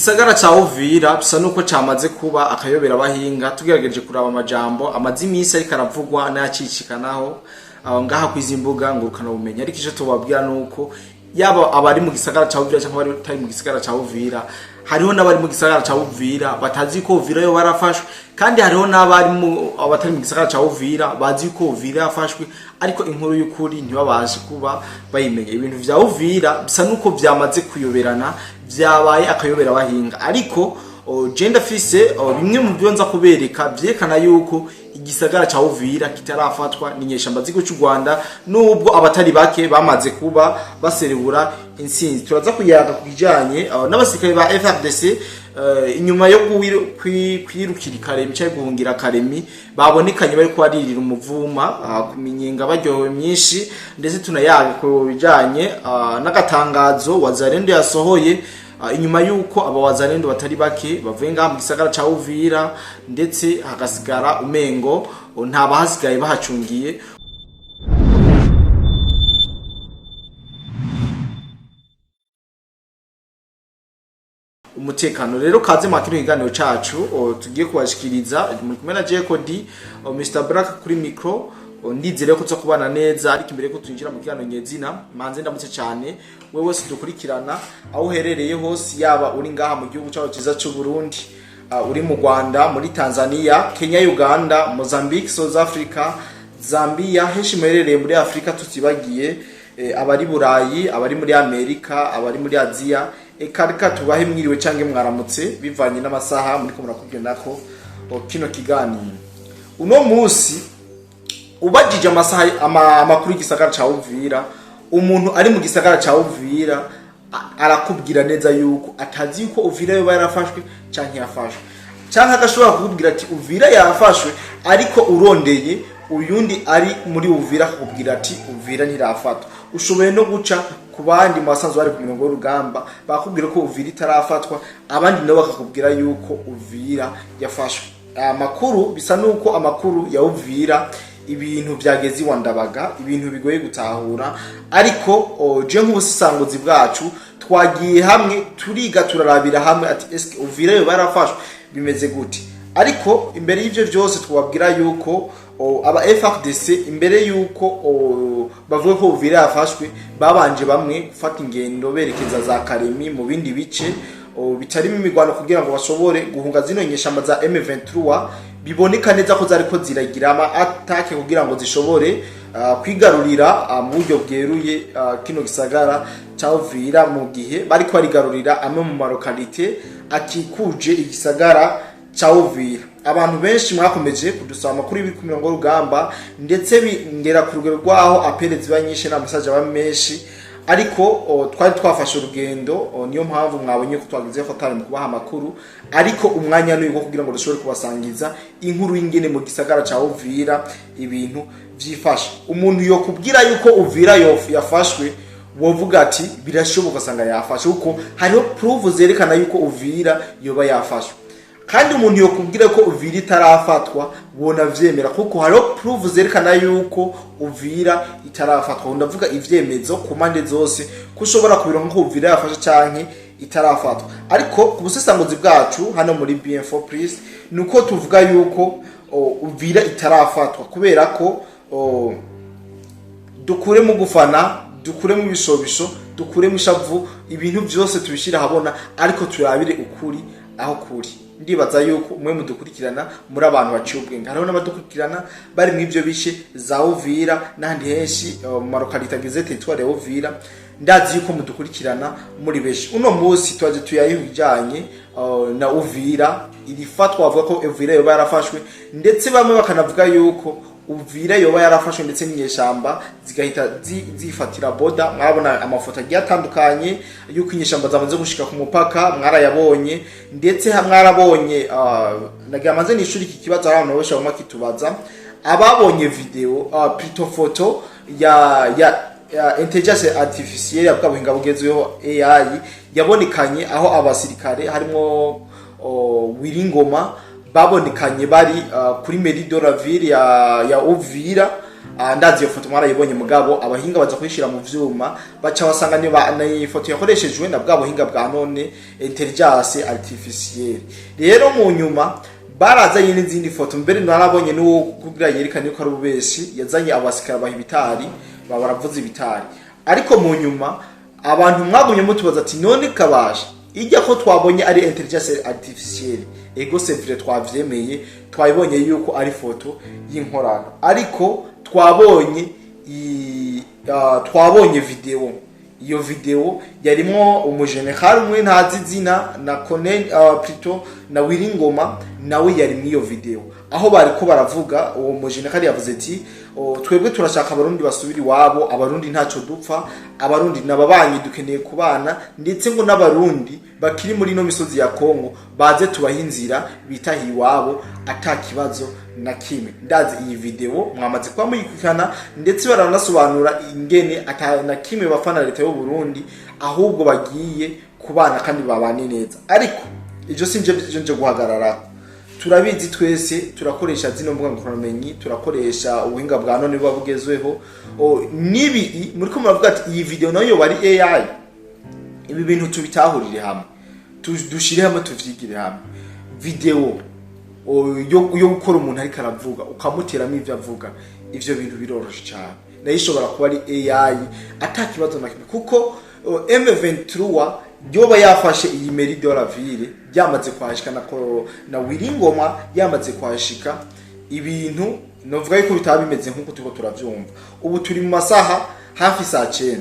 Igisagara ca Uvira bisa nuko camaze kuba akayobera abahinga. Tugerageje kuraba amajambo amaze iminsi ariko aravugwa n'ayacicikanaho aho ngaha kwizi mbuga ngurukana bumenyi, ariko ico tubabwira nuko yaba abari mu gisagara ca Uvira cyangwa abari mu gisagara ca Uvira, hariho n'abari mu gisagara ca Uvira batazi ko Uvira yo barafashwe, kandi hariho n'abari mu abatari mu gisagara ca Uvira bazi ko Uvira yafashwe, ariko inkuru y'ukuri ntibabashe kuba bayimenye. Ibintu vya Uvira bisa nuko vyamaze kuyoberana, vyabaye akayobera abahinga. Ariko je ndafise bimwe mu byo nza kubereka vyerekana yuko igisagara ca Uvira kitarafatwa n'inyeshamba z'igihugu c'u Rwanda, nubwo abatari bake bamaze kuba baserebura intsinzi. Turaza kuyaga ku kijanye n'abasirikare ba FARDC inyuma yo kwirukira Karemi cyangwa guhungira Karemi, babonekanye bari kwaririra umuvuma ku minyenga, baryohewe myinshi. Ndetse tunayaga ku bijanye n'agatangazo Wazalendo yasohoye inyuma yuko aba Wazalendo batari bake bavuye ngaha mu gisagara ca Uvira, ndetse hagasigara umengo nta bahasigaye bahacungiye umutekano. Rero kaze mwa kino kiganiro cacu tugiye kubashikiriza. Muri kumwe na Jekodi, Mr Black kuri micro. Ndizere ko tuza kubana neza, ariko imbere ko twinjira mu kiganiro nyezina, manze ndamutse cyane wewe wese dukurikirana aho uherereye hose, yaba uri ngaha mu gihugu cyacu cyiza cy'u Burundi, uri mu Rwanda, muri Tanzania, Kenya, Uganda, Mozambique, South Africa, Zambia, henshi muherereye muri Afrika, tutibagiye abari Burayi, abari muri Amerika, abari muri Aziya. Eka reka tubahe mwiriwe canke mwaramutse bivanye n'amasaha muriko murakubwirako kino kiganiro. Uno munsi ubajije amasaha amakuru y'igisagara ca Uvira, umuntu ari mu gisagara ca Uvira arakubwira neza yuko atazi yuko Uvira yoba yarafashwe canke yafashwe, canke agashobora kukubwira ati Uvira yafashwe, ariko urondeye uyundi ari muri Uvira akakubwira ati Uvira ntirafatwa. Ushoboye no guca ku bandi mu basanzwe bari ku mirongo y'urugamba, bakubwira ko Uvira itarafatwa, abandi nabo bakakubwira yuko Uvira yafashwe. Amakuru bisa nuko amakuru ya Uvira ibintu byageze iwa Ndabaga, ibintu bigoye gutahura. Ariko je nk'ubusisanguzi bwacu twagiye hamwe turiga, turarabira hamwe ati eske Uvira yo barafashwe, bimeze gute? Ariko imbere y'ivyo byose twababwira yuko aba FARDC imbere yuko bavuga ko Uvira yafashwe, babanje bamwe gufata ingendo berekeza za Karemi mu bindi bice bitarimo imigwano kugira ngo bashobore guhunga zino nyeshamba za M23, biboneka neza ko zariko ziragira ama attaque kugira ngo zishobore kwigarurira mu buryo bweruye kino gisagara ca Uvira, mu gihe bariko barigarurira amwe mu ma localité akikuje igisagara ca Uvira. Abantu benshi mwakomeje kudusaba amakuru y'ibiri ku mirongo y'urugamba, ndetse bingera ku rugero rwaho appels ziba nyinshi n'ama messages aba menshi. Ariko twari twafashe urugendo, niyo mpamvu mwabonye ko twagize fatari mu kubaha amakuru. Ariko umwanya n'uyu wo kugira ngo dushobore kubasangiza inkuru y'ingene mu gisagara ca Uvira ibintu vyifashe. Umuntu yokubwira yuko Uvira yafashwe, wovuga ati birashoboka asanga yafashwe, kuko hariho proof zerekana yuko Uvira yoba yafashwe. Kandi umuntu yokubwira ko Uvira itarafatwa, wona vyemera, kuko hariho proof zerekana yuko Uvira itarafatwa. Ndavuga ivyemezo ku mpande zose ko ushobora kubironka ko Uvira yafashe canke itarafatwa. Ariko ku busesanguzi bwacu hano muri BM4 Plus nuko tuvuga yuko Uvira itarafatwa, kubera ko dukuremo gufana, dukuremo ibishobisho, dukuremo ishavu, ibintu byose tubishyira ahabona, ariko turabire ukuri aho kuri. Ndibaza yuko umwe mudukurikirana muri abantu baciye ubwenge. Hariho n'abadukurikirana bari mu ivyo bice za Uvira n'ahandi henshi mu ma localités agize territoire ya Uvira. Ndazi yuko mudukurikirana muri benshi. Uno munsi twaje tuyayiha ibijanye na Uvira iri fatwa, bavuga ko Uvira yoba yarafashwe, ndetse bamwe bakanavuga yuko Uvira yoba yarafashwe ndetse n'inyeshamba zigahita zifatira boda. Mwarabona amafoto agiye atandukanye yuko inyeshamba zamaze gushika ku mupaka, mwarayabonye. Ndetse mwarabonye nagira maze nishuri iki kibazo, hari abantu benshi baguma kitubaza, ababonye video, plutôt photo ya intelligence artificielle ya bwa buhinga bugezweho AI, yabonekanye aho abasirikare harimo Wiringoma babonekanye bari kuri mairie de la ville ya Uvira. Ndazi iyo foto mwarayibonye, mugabo abahinga baza kuyishira mu vyuma, baca basanga ni ifoto yakoreshejwe na bwa buhinga bwa none, intelligence artificielle. Rero mu nyuma barazanye n'izindi foto. Mbere narabonye n'uwo kugira yerekane ko ari ububeshi, yazanye abasikara baha ibitari, baba baravuza ibitari. Ariko mu nyuma abantu mwagumye mutubaza ati: "None kabasha ijya ko twabonye ari intelligence artificielle?" Ego, c'est vrai, twavyemeye, twabibonye yuko ari foto y'inkorano, ariko twabonye video. Iyo video yarimwo umujenerali umwe ntazi izina na Colonel, plutôt na Wiringoma nawe yari muri iyo video, aho bariko baravuga. Uwo mujenerali yavuze ati: "Oh, twebwe turashaka Abarundi basubira iwabo, Abarundi ntaco dupfa, Abarundi n'ababanyi, dukeneye kubana, ndetse ngo n'Abarundi bakiri muri ino misozi ya Kongo baze tubahe inzira bitahiye iwabo ata kibazo na kimwe." Ndazi iyi video mwamaze kuba muyikurikirana, ndetse baranasobanura ingene ata na kimwe bafana leta y'u Burundi, ahubwo bagiye kubana kandi babane neza. Ariko ivyo sinje nje guhagarara. Turabizi twese, turakoresha zino mbuga ngurukanabumenyi, turakoresha ubuhinga bwa none buba bugezweho. Nibi muriko muravuga ati iyi video nayo yoba ari AI. Ibi bintu tubitahurire hamwe, dushire hamwe, tuvyigire hamwe. Video yo gukora umuntu ariko aravuga, ukamuteramo ivyo avuga, ivyo bintu biroroshe cyane, nayo ishobora kuba ari AI ata kibazo na kimwe, kuko M23 yoba yafashe iyi mairie de la ville, yamaze kwashika na Wiringoma yamaze kwashika, ibintu novuga yuko bitaba bimeze nk'uko turiko turavyumva ubu. Turi mu masaha hafi saa 9,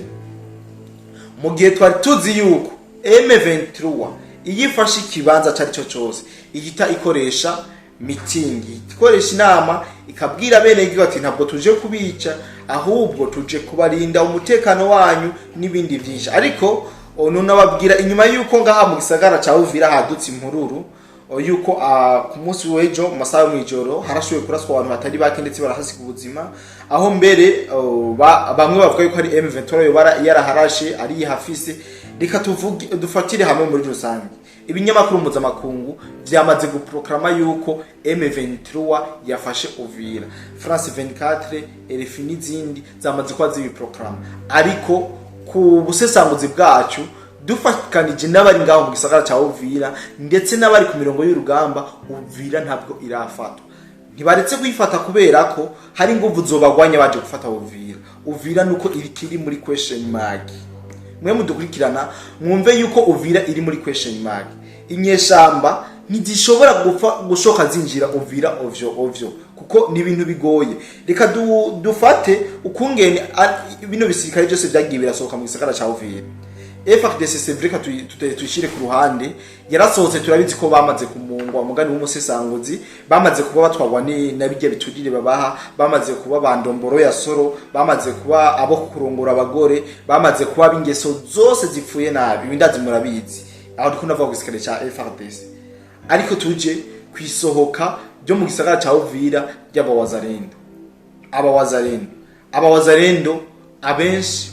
mu gihe twari tuzi yuko M23 iyo ifashe ikibanza cari cyo cyose ihita ikoresha meeting, ikoresha inama, ikabwira bene igihugu ati: "Ntabwo tuje kubica, ahubwo tuje kubarinda umutekano wanyu", n'ibindi byinshi. Ariko nunababwira inyuma yuko ngaha mu gisagara ca Uvira hadutse impururu, yuko ku munsi w'ejo mu masaha yo mw'ijoro harashoboye kuraswa abantu batari bake, ndetse barahasiga ubuzima, aho mbere bamwe bavuga yuko ari M23 yoba yaraharashe ari yihafise. Reka tuvuge, dufatire hamwe muri rusange, ibinyamakuru mpuzamakungu vyamaze guproklama yuko M23 yafashe Uvira. France 24, RFI n'izindi zamaze kuba zibiproklama. Ariko ku busesanguzi bwacu, dufatikanije n'abari ngaho mu gisagara ca Uvira ndetse n'abari ku mirongo y'urugamba, Uvira ntabwo irafatwa. Ntibaretse kuyifata kubera ko hari inguvu zobagwanya baje gufata Uvira. Uvira nuko ikiri muri question mark. Mwe mudukurikirana mwumve yuko Uvira iri muri question mark. Inyeshamba ntizishobora gupfa gushoka zinjira Uvira ovyo ovyo, kuko ni ibintu bigoye. Reka dufate ukungene bino bisirikare byose byagiye birasohoka mu gisagara ca Uvira. FARDC, c'est vrai, tuyishire ku ruhande, yarasohotse, turabizi ko bamaze kumungwa umugani w'umusesanguzi, bamaze kuba batwagwa ni na bijya biturire babaha, bamaze kuba bandomboro ya soro, bamaze kuba abo kurongora abagore, bamaze kuba b'ingeso zose zipfuye nabi. Ibi ndazi murabizi, aho ndiko ndavuga ku gisirikare ca FARDC. Ariko tuje kwisohoka ryo mu gisagara ca Uvira ry'abawazarendo. Abawazarendo abenshi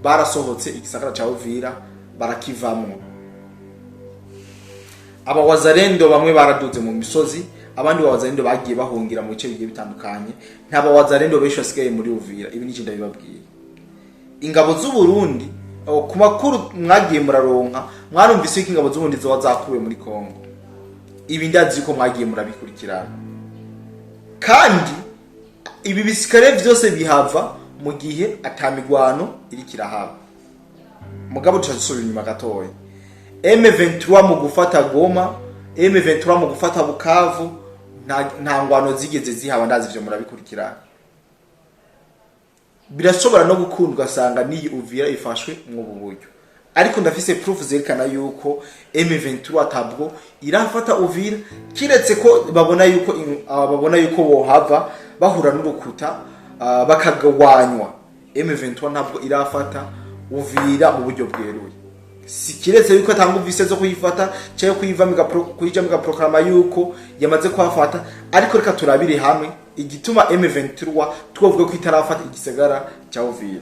barasohotse igisagara ca Uvira, barakivamwo. Abawazarendo bamwe baraduze mu misozi, abandi bawazarendo bagiye bahungira mu bice bigiye bitandukanye. Nta bawazarendo benshi basigaye muri Uvira, ibi ni ndabibabwiye. Ingabo z'u Burundi, ku makuru mwagiye muraronka, mwarumvise ko ingabo z'u Burundi zoba zakuwe muri Kongo. Ibi ndazi ko mwagiye murabikurikirana. Kandi ibi bisikare vyose bihava mu gihe atamigwano iriko irahaba. Mugabo tuca dusubira inyuma gatoya. M23 mu gufata Goma, M23 mu gufata Bukavu, nta ngwano zigeze zihaba. Ndazi ivyo murabikurikirana. Birashobora no gukunda ugasanga n'iyi Uvira ifashwe mw'ubu buryo, ariko ndafise proof zerekana yuko M23 tabwo irafata Uvira, kiretse ko babona yuko bohava bahura n'urukuta, bakagwanywa. M23 ntabwo irafata Uvira mu buryo bweruye, si kiretse yuko atanga uvise zo kuyifata cyangwa kuyivamo, kuyijamo igaproklama yuko yamaze kuhafata. Ariko reka turabire hamwe igituma M23 twovuga ko itarafata igisagara cya Uvira.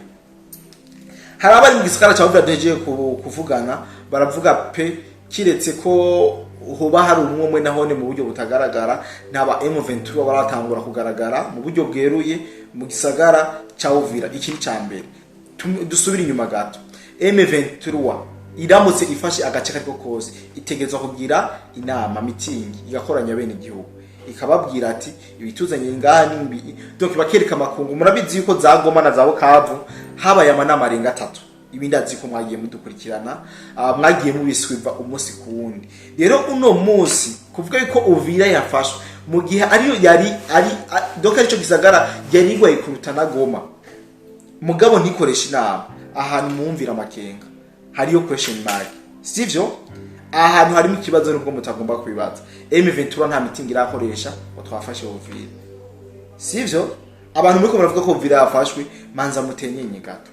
Hari abari mu gisagara cya Uvira duhejeje kuvugana, baravuga pe kiretse ko hoba hari umwe umwe nahone mu buryo butagaragara, ntaba M23 baratangura kugaragara mu buryo bweruye. mu gisagara ca Uvira. Iki ni ca mbere. Dusubire inyuma gato. M23 iramutse ifashe agace kariko kose, itegerezwa kugira inama, meeting, igakoranya bene igihugu, ikababwira ati ibituzanye ngaha nimbi. Donc bakereka amakungu. Murabizi yuko za Goma na za Bukavu habaye amanama arenga atatu. Ibindi azi ko mwagiye mudukurikirana, mwagiye mubiswiva umunsi ku wundi. Rero uno munsi kuvuga yuko Uvira yafashwe mu gihe ariyo yari ari donc arico gisagara yari igwaye kuruta na Goma, mugabo ntikoresha inama, ahantu mwumvira amakenga hariyo question mark, sivyo? Ahantu harimo ikibazo nubwo mutagomba kubibaza. M23 nta meeting irakoresha ngo twafashe Uvira, sivyo? Abantu muriko muravuga ko Uvira yafashwe, manza mutenyenye gato.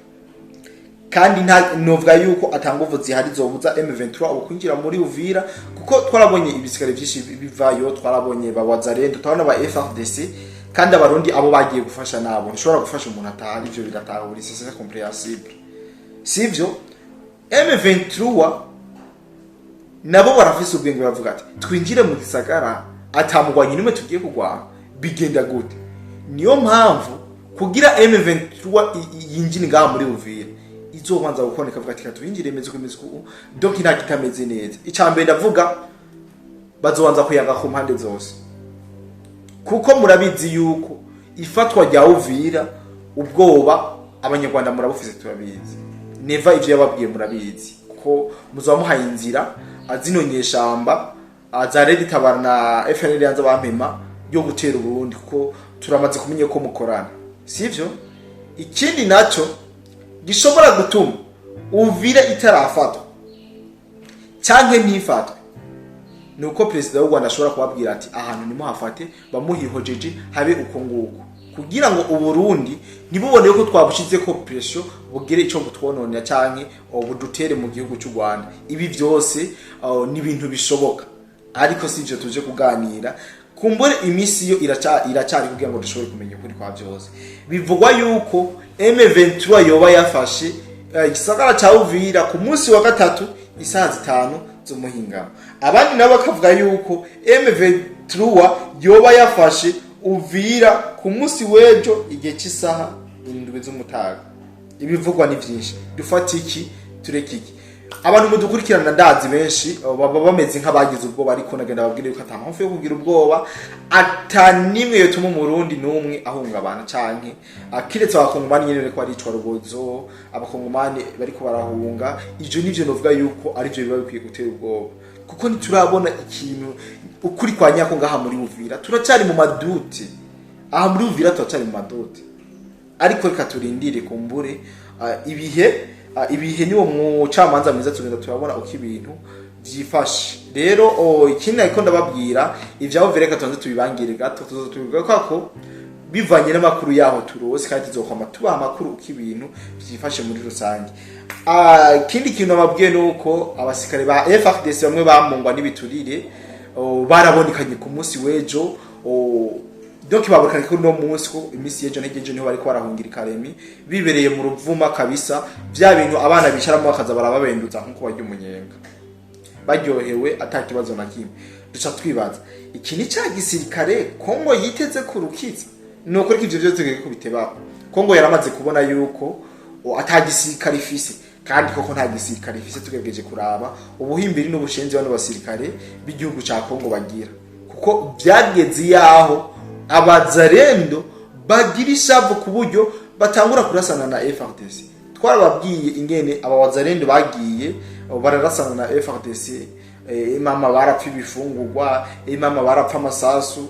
Kandi nta novuga yuko atanguvu zihari zobuza M23 ubu kwinjira muri Uvira, kuko twarabonye ibisikare byinshi bivayo, twarabonye ba Wazalendo, turabona ba FARDC. Kandi Abarundi abo bagiye gufasha nabo, ntushobora gufasha umuntu atahari, ivyo biratahura, c'est compréhensible, sivyo? M23 nabo barafise ubwenge, baravuga ati twinjire mu gisagara atamugwanyi nimwe tugiye kugwana, bigenda gute? Niyo mpamvu kugira M23 yinjire ngaha muri Uvira, izobanza gukora ikavuga ati katwinjire imeze uko imeze uko. Donc nta kitameze neza. Icambere ndavuga, bazobanza kuyaga ku mpande zose, kuko murabizi yuko ifatwa rya Uvira, ubwoba Abanyarwanda murabufise, turabizi. Neva ivyo yababwiye murabizi ko muzoba muhaye inzira zino nyeshamba za Red Tabara na FNL yanze bampema yo gutera Uburundi, kuko turamaze kumenya ko mukorana, sivyo? Ikindi naco gishobora gutuma Uvira itarafatwa canke ntifatwe ni uko perezida w'u Rwanda ashobora kubabwira ati ahantu nimuhafate, bamuhihojeje habe uko nguko, kugira ngo Uburundi ntibubone ko twabushize ko pression, bugire ico butwononera canke budutere mu gihugu cy'u Rwanda. Ibi byose ni ibintu bishoboka, ariko si ivyo tuje kuganira. Kumbure iminsi yo iracari kugira ngo dushobore kumenya ukuri kwa byose. Bivugwa yuko M23 yoba yafashe igisagara ca Uvira ku munsi wa gatatu isaha 5 z'umuhingamo. Abandi nabo bakavuga yuko M23 yoba yafashe Uvira ku munsi w'ejo igihe cy'isaha 7 z'umutaga. Ibivugwa ni byinshi, dufata iki, tureke iki? Abantu mudukurikirana, ndazi benshi baba bameze nk'abagize ubwoba, ariko nagenda babwire yuko ata mpamvu yo kugira ubwoba, ata nimwe yotuma Umurundi n'umwe ahungabana, canke kiretse Abakongomani nyene bariko baricwa rubozo, Abakongomani bariko barahunga. Ivyo nivyo novuga yuko arivyo biba bikwiye gutera ubwoba, kuko ntiturabona ikintu ukuri kwa nyako ngaha muri Uvira. Turacari mu ma doutes aha muri Uvira, turacari mu ma doutes, ariko reka turindire. Kumbure ibihe niwo mucamanza mwiza, tugenda turabona uko ibintu vyifashe. Rero ikindi ariko ndababwira ivyabo, reka tubanze tubibangire gato, tuzoza tubivuga ko bivanye n'amakuru yaho turose, kandi tuzokwama tubaha amakuru uko ibintu vyifashe muri rusange. Ikindi kintu nababwiye ni uko abasirikare ba FARDC bamwe bamungwa n'ibiturire barabonekanye ku munsi w'ejo. Donc babonekanye ko no munsi, ko iminsi y'ejo n'ejo niho bariko barahungira ikaremi, bibereye mu ruvuma kabisa, vya bintu abana bicaramo bakaza barababenduza nkuko barya umunyenga, baryohewe ata kibazo na kimwe. Duca twibaza, iki ni ca gisirikare Kongo yiteze kurukiza? Nuko ariko ivyo vyose tugiye kubitebaho. Kongo yaramaze kubona yuko ata gisirikare ifise, kandi koko nta gisirikare ifise. Tugerageje kuraba ubuhimbiri n'ubushenzi bano basirikare b'igihugu ca Kongo bagira, kuko vyageze yaho Abazarendo bagira ishavu ku buryo batangura kurasana na FARDC. Twarababwiye ingene aba Wazarendo bagiye bararasana na FARDC. Mama barapfa ibifungurwa, mama barapfa amasasu.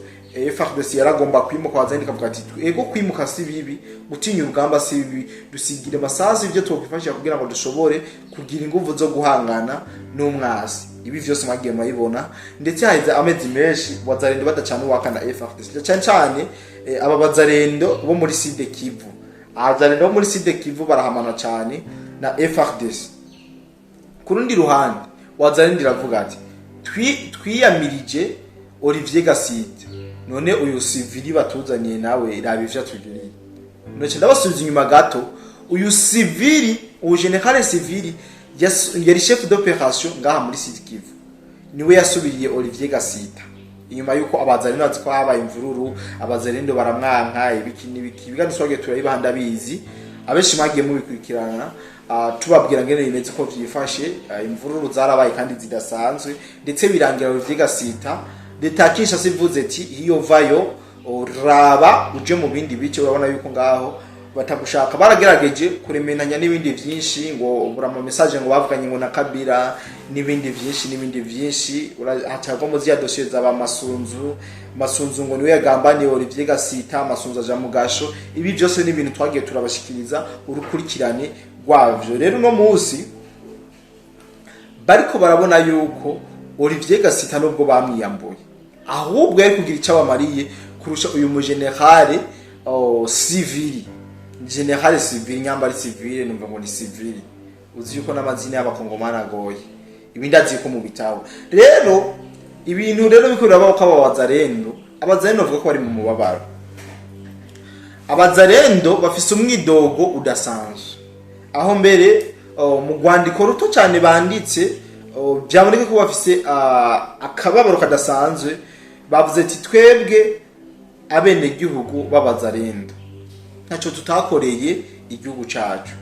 FARDC yaragomba kwimuka, Wazarendo ikavuga ati ego, kwimuka si bibi, gutinya urugamba si bibi, dusigire amasasu ibyo twokwifashisha kugira ngo dushobore kugira inguvu zo guhangana n'umwasi. Ibi vyose mwagiye murabibona, ndetse haheze amezi menshi Wazarendo badacana uwaka na FARDC, cyane cyane aba Bazarendo bo muri Sud Kivu. Abazarendo bo muri Sud Kivu barahamana cyane na FARDC. Ku rundi ruhande Wazarendo iravuga ati twiyamirije Olivier Gasite, none uyu civil batuzaniye nawe raba ivyo atugiriye. None ndabasubiza inyuma gato, uyu civil, uyu général civil yari chef d'opération ngaha muri Sud Kivu, niwe yasubiriye Olivier Gasita. Inyuma yuko abazalendo bazi ko habaye imvururu, abazalendo baramwanka, ibiki n'ibiki. Ibiganiro twagiye turabibaha, ndabizi abenshi mwagiye mubikurikirana, tubabwira ngene bimeze, ko vyifashe. Imvururu zarabaye kandi zidasanzwe, ndetse birangira Olivier Gasita, leta ya Kinshasa ivuze ati: "Iyo vayo, raba uje mu bindi bice, urabona yuko ngaho batagushaka." Baragerageje kuremenanya n'ibindi vyinshi, ngo bura ama message ngo bavuganye ngo na Kabila n'ibindi vyinshi n'ibindi vyinshi. Hacagwamo ziriya dosiye zaba Masunzu. Masunzu ngo niwe yagambaniye Olivier Gasita, Masunzu aja mu gasho. Ibi byose ni ibintu twagiye turabashikiriza urukurikirane rwavyo. Rero uno munsi bariko barabona yuko Olivier Gasita, nubwo bamwiyambuye, ahubwo yari kugira icyo abamariye kurusha uyu mugenerale, oh, civil, général civil, nyambari civil, numva ngo ni civil. Uzi yuko n'amazina y'abakongomani agoye, ibindi azi ko mu bitabo. Rero ibintu rero biko birabaho ko aba bazarendo, abazarendo bavuga ko bari mu mubabaro. Abazarendo bafise umwidogo udasanzwe, aho mbere, oh, mu rwandiko ruto cyane banditse, oh, byaboneka ko bafise akababaro kadasanzwe. Bavuze ati: "Twebwe abenegihugu b'abazarendo ntacyo tutakoreye igihugu cacu,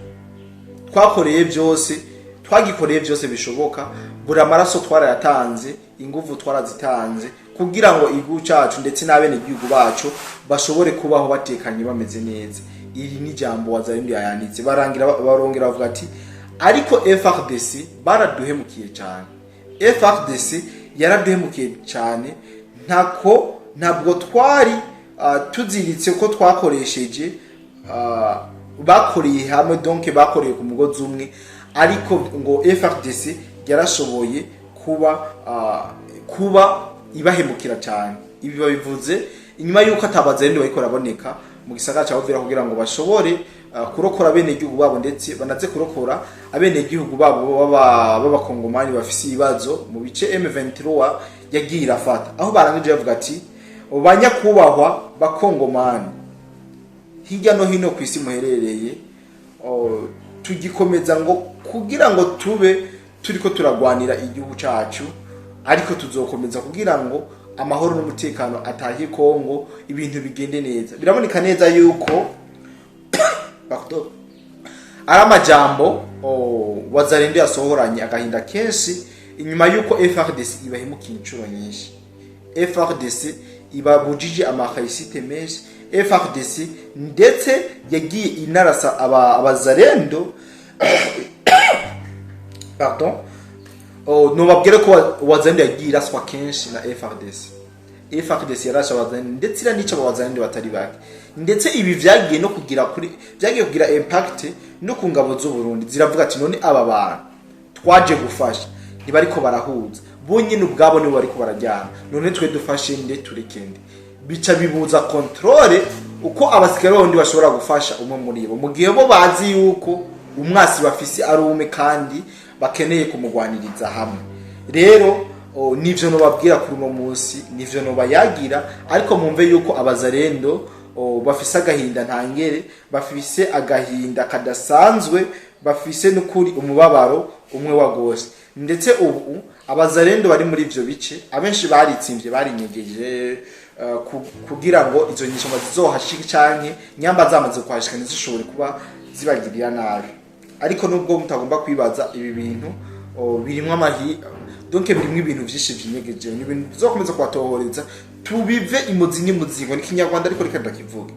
twakoreye byose, twagikoreye byose bishoboka, buri amaraso twarayatanze, inguvu twarazitanze kugira ngo igihugu cacu ndetse n'abenegihugu bacu bashobore kubaho batekanye, bameze neza." Iri ni jambo wazarendo yayanditse, barangira barongera bavuga ati: "Ariko FARDC baraduhemukiye cyane, FARDC yaraduhemukiye cyane, ntako ntabwo twari tuziritse ko twakoresheje, bakoreye hamwe, donc bakoreye ku mugozi umwe, ariko ngo FARDC yarashoboye kuba ibahemukira cyane." Ibi babivuze inyuma y'uko atabazarindi bariko baraboneka mu gisagara ca Uvira kugira ngo bashobore kurokora abenegihugu babo, ndetse banaze kurokora abenegihugu babo b'abakongomani bafise ibibazo mu bice M23 yagiye irafata, aho barangije bavuga ati: "Banyakubahwa bakongomani hirya no hino ku isi muherereye, tugikomeza ngo kugira ngo tube turiko turagwanira igihugu cacu, ariko tuzokomeza kugira ngo amahoro n'umutekano atahe Kongo, ibintu bigende neza." Biraboneka neza yuko, pardon, ari amajambo, oh, wazarendo yasohoranye agahinda kenshi inyuma yuko FARDC ibahemukiye inshuro nyinshi, FARDC ibabujije amakayisite menshi, FARDC ndetse yagiye inarasa abazarendo, pardon. Oh, nubabwire ko wazarendo yagiye iraswa kenshi na FARDC. FARDC yarashe abazarendo ndetse iranica abazarendo batari bake, ndetse ibi vyagiye no kugira kuri vyagiye kugira impact no ku ngabo z'u Burundi. Ziravuga ati: "None aba bantu twaje gufasha ntibariko barahuza, bo nyine ubwabo nibo bariko barajyana, none twe dufashe nde, tureke nde?" Bica bibuza contrôle uko abasirikare b'abarundi bashobora gufasha umwe muri bo, mu gihe bo bazi yuko umwasi bafise ari umwe kandi bakeneye kumugwaniriza hamwe. Rero, oh, nivyo nobabwira kuri uno munsi, nivyo nobayagira, ariko mumve yuko abazarendo, oh, bafise agahinda ntangere, bafise agahinda kadasanzwe, bafise n'ukuri umubabaro umwe wa gose. Ndetse ubu abazarendo bari muri ivyo bice abenshi baritsimvye, barinyegeje, kugira ngo izo nyishamba zizohashike canke nyamba zamaze kuhashika ntizishobore kuba zibagirira nabi. Ariko nubwo mutagomba kwibaza ibi bintu, oh, birimwo amahi, donc birimwo ibintu vyinshi vyinyegeje, ni ibintu bizokomeza kubatohoreza, tubive imuzi n'imuzingo. Ni kinyarwanda, ariko reka ndakivuge,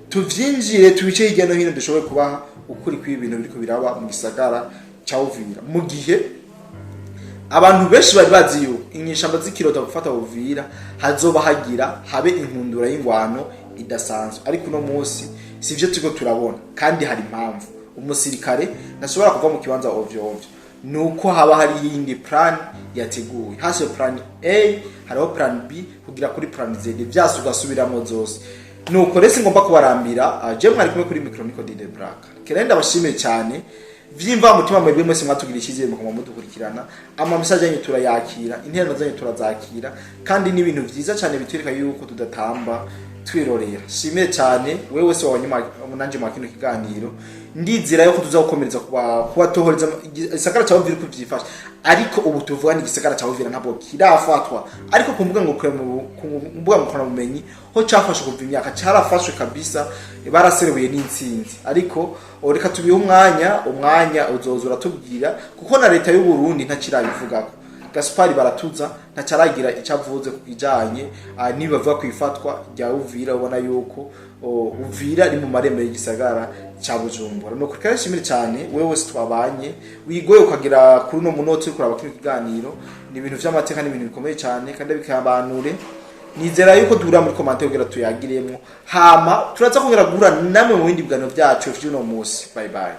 tuvyinjire, tubice hirya no hino, dushobore kubaha ukuri kw'ibi bintu biriko biraba mu gisagara ca Uvira, mu gihe abantu benshi bari bazi yuko inyeshamba zikirota gufata Uvira hazoba hagira habe inkundura y'ingwano idasanzwe. Ariko uno munsi sivyo turiko turabona, kandi hari impamvu umusirikare ntashobora kuva mu kibanza ovyo ovyo, nuko haba hari yindi plan yateguwe hasi, plan A, hariho plan B kugira kuri plan Z, vyose ugasubiramo zose. Nuko rero ngomba kubarambira, je mwari kumwe kuri micro Nico de Black. Kerenda bashimire cyane vyimva mutima mwebwe mwese mwatugira icyizere mukama mudukurikirana. Ama message yanyu turayakira, interano zanyu turazakira, kandi ni ibintu vyiza cyane bitwereka yuko tudatamba twirorera. Shimire cyane wewe wese wabonye nanje mwa kino kiganiro. Ndizera yuko tuzagukomereza kubatohoreza isakara cyawe viri kuvyifasha. Ariko ubu tuvuga ni igisagara ca Uvira ntabwo kirafatwa, ariko ku mbuga ngurukanabumenyi ho cafashwe kuva imyaka, carafashwe kabisa, baraserebuye n'intsinzi. Ariko reka tubihe umwanya uzoza uratubwira, kuko na leta y'u Burundi ntakirabivugako. Gaspari Baratuza ntacaragira icyo avuze ku kijanye nibavuga ku ifatwa rya Uvira. Ubona yuko Uvira ari mu marembo y'igisagara ca Bujumbura. Nuko reka nshimire cyane wewe wese twabanye, wigoye ukagera kuri uno munota uri kuraba kino kiganiro. Ni ibintu vy'amateka, ni ibintu bikomeye cyane, kandi bikabanure. Nizera yuko duhura muri commentaire kugira tuyagiremwo, hama turaza kongera guhura namwe mu bindi biganiro byacu vy'uno munsi. Bye bye.